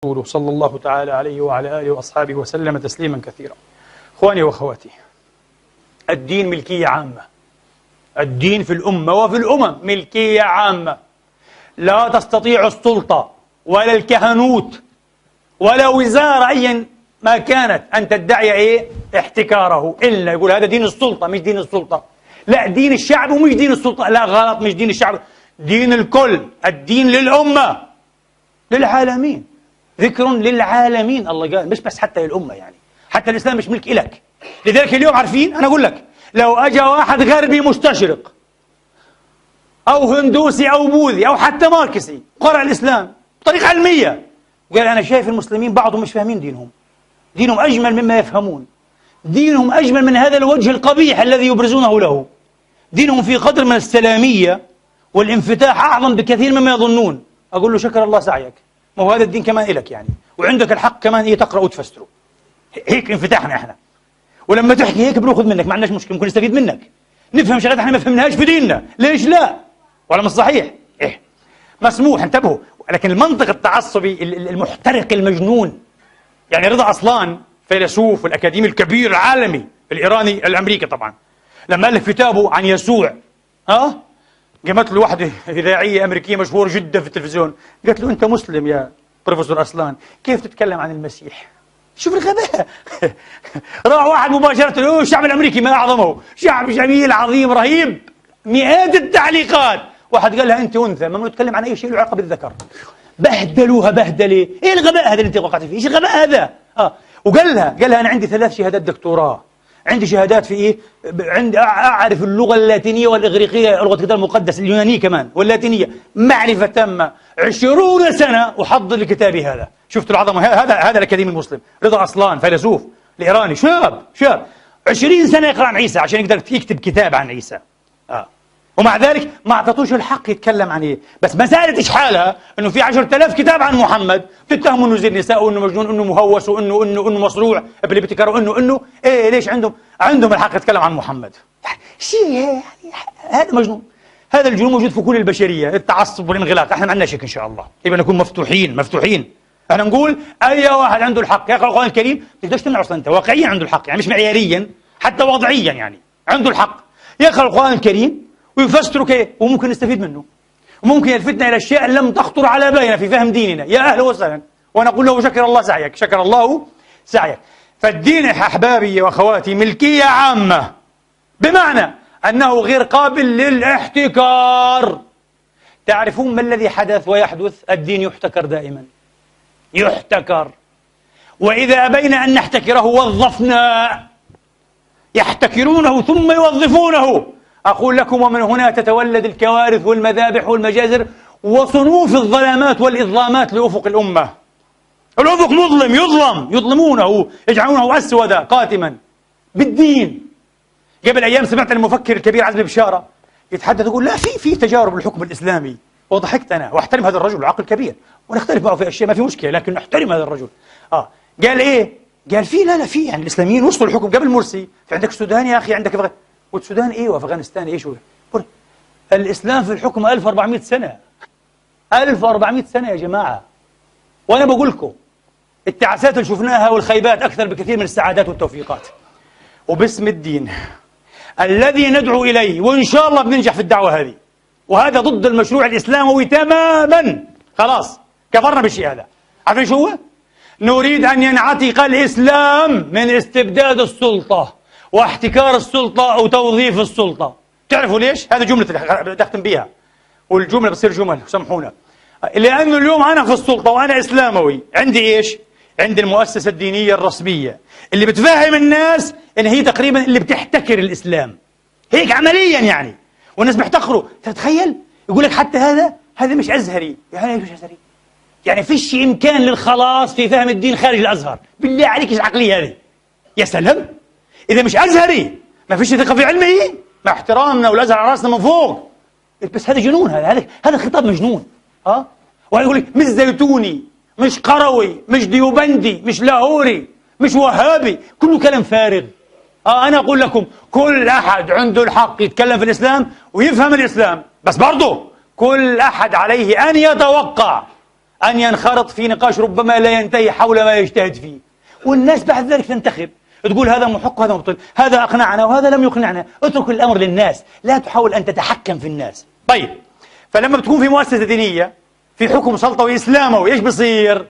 ورسوله، صلى الله تعالى عليه وعلى آله وأصحابه وسلم تسليما كثيرا. إخواني وأخواتي، الدين ملكية عامة. الدين في الأمة وفي الأمم ملكية عامة، لا تستطيع السلطة ولا الكهنوت ولا وزارة أيا ما كانت أن تدعي إيه؟ احتكاره، إلا يقول هذا دين السلطة مش دين السلطة، لا دين الشعب ومش دين السلطة، لا غلط مش دين الشعب، دين الكل، الدين للأمة للعالمين، ذكر للعالمين. الله قال مش بس حتى للأمة، يعني حتى الإسلام مش ملك إلك. لذلك اليوم عارفين، أنا أقول لك لو أجا واحد غربي مستشرق أو هندوسي أو بوذي أو حتى ماركسي قرأ الإسلام بطريقة علمية وقال أنا شايف المسلمين بعضهم مش فاهمين دينهم، دينهم أجمل مما يفهمون، دينهم أجمل من هذا الوجه القبيح الذي يبرزونه له، دينهم في قدر من السلامية والانفتاح أعظم بكثير مما يظنون، أقول له شكر الله سعيك، ما هو هذا الدين كمان إلك يعني، وعندك الحق كمان إيه تقرأ وتفسره. هيك انفتاحنا إحنا، ولما تحكي هيك بنأخذ منك، ما عندناش مشكلة، ممكن نستفيد منك، نفهم شغلات إحنا ما فهمناهاش في ديننا، ليش لا؟ ولا مش صحيح؟ إيه مسموح، انتبهوا. لكن المنطق التعصبي المحترق المجنون، يعني رضا أصلان فيلسوف والأكاديمي الكبير العالمي الإيراني الأمريكي طبعا، لما ألف كتابه عن يسوع، ها قامت له واحدة إذاعية أمريكية مشهورة جدا في التلفزيون، قالت له أنت مسلم يا بروفيسور أصلان، كيف تتكلم عن المسيح؟ شوف الغباء. راح واحد مباشرة، الشعب الأمريكي ما أعظمه، شعب جميل عظيم رهيب، مئات التعليقات. واحد قال لها أنت أنثى، ممنوع تتكلم عن أي شيء له علاقة بالذكر. بهدلوها بهدلة، إيه الغباء هذا اللي أنت وقعت فيه؟ إيش الغباء هذا؟ وقال لها، قال لها أنا عندي 3 شهادات دكتوراه، عندي شهادات في إيه؟ عندي أعرف اللغة اللاتينية والإغريقية، لغة الكتاب المقدس اليونانية كمان واللاتينية، معرفة تامة، 20 سنة أحضر لكتابي هذا. شفت العظمة؟ هذا الأكاديمي المسلم رضا أصلان، فيلسوف الإيراني، شاب 20 سنة يقرأ عن عيسى عشان يقدر يكتب كتاب عن عيسى. ومع ذلك ما اعطتوش الحق يتكلم عن ايه، بس ما سالتش حالها انه في 10,000 كتاب عن محمد بتتهموا انه زي النساء وانه مجنون وانه مهوس وانه انه انه مصروع بالابتكار وانه انه ايه، ليش عندهم الحق يتكلم عن محمد؟ شيء يعني هذا مجنون. هذا الجنون موجود في كل البشريه، التعصب والانغلاق. احنا ما عندنا شك ان شاء الله، يبقى نكون مفتوحين مفتوحين. احنا نقول اي واحد عنده الحق يقرا القران الكريم، ما تقدرش تمنعه اصلا، انت واقعيا عنده الحق، يعني مش معياريا حتى وضعيا، يعني عنده الحق يقرا القران الكريم ويفسره كيف، وممكن نستفيد منه، وممكن يلفتنا إلى أشياء لم تخطر على بالنا في فهم ديننا. يا أهلا وسهلا، ونقول له شكر الله سعيك، شكر الله سعيك. فالدين يا أحبابي وأخواتي ملكية عامة، بمعنى أنه غير قابل للاحتكار. تعرفون ما الذي حدث ويحدث؟ الدين يحتكر دائما، يحتكر، وإذا أبينا أن نحتكره وظفنا، يحتكرونه ثم يوظفونه. أقول لكم ومن هنا تتولد الكوارث والمذابح والمجازر وصنوف الظلامات والإظلامات لأفق الأمة. الأفق مظلم، يظلم، يظلمونه، يجعلونه أسود قاتما بالدين. قبل أيام سمعت المفكر الكبير عزمي بشارة يتحدث يقول لا في تجارب الحكم الإسلامي، وضحكت أنا، وأحترم هذا الرجل عقل كبير ونختلف معه في أشياء ما في مشكلة، لكن نحترم هذا الرجل. قال إيه؟ قال في لا في يعني الإسلاميين وصلوا الحكم قبل مرسي، في عندك السودان يا أخي، عندك والسودان ايه وافغانستان ايه شو؟ الاسلام في الحكم 1400 سنة. 1400 سنة يا جماعة. وانا بقول لكم التعاسات اللي شفناها والخيبات اكثر بكثير من السعادات والتوفيقات. وباسم الدين الذي ندعو اليه، وان شاء الله بننجح في الدعوة هذه، وهذا ضد المشروع الاسلاموي تماما، خلاص كفرنا بالشيء هذا. عارفين شو هو؟ نريد ان ينعتق الاسلام من استبداد السلطة واحتكار السلطة أو توظيف السلطة. تعرفوا ليش؟ هذا جملة اللي أختم بيها، والجملة بتصير جمل سامحونا. لأنه اليوم أنا في السلطة وأنا إسلاموي، عندي إيش؟ عندي المؤسسة الدينية الرسمية اللي بتفهم الناس إن هي تقريبا اللي بتحتكر الإسلام هيك عمليا يعني، والناس بيحتقروا. تتخيل؟ يقول لك حتى هذا مش أزهري. يعني مش أزهري؟ يعني فيش إمكان للخلاص في فهم الدين خارج الأزهر. بالله عليك إيش العقلية هذه؟ يا سلام، إذا مش أزهري ما فيش ثقة في علمه، مع احترامنا والأزهر على راسنا من فوق، بس هذا جنون، هذا خطاب مجنون. ويقول لك مش زيتوني، مش قروي، مش ديوبندي، مش لاهوري، مش وهابي، كله كلام فارغ. أنا أقول لكم كل أحد عنده الحق يتكلم في الإسلام ويفهم الإسلام، بس برضه كل أحد عليه أن يتوقع أن ينخرط في نقاش ربما لا ينتهي حول ما يجتهد فيه، والناس بعد ذلك تنتخب، تقول هذا محق وهذا مبطل، هذا أقنعنا وهذا لم يقنعنا. اترك الأمر للناس، لا تحاول أن تتحكم في الناس. طيب، فلما بتكون في مؤسسة دينية في حكم سلطوي إسلاموي، إيش بصير؟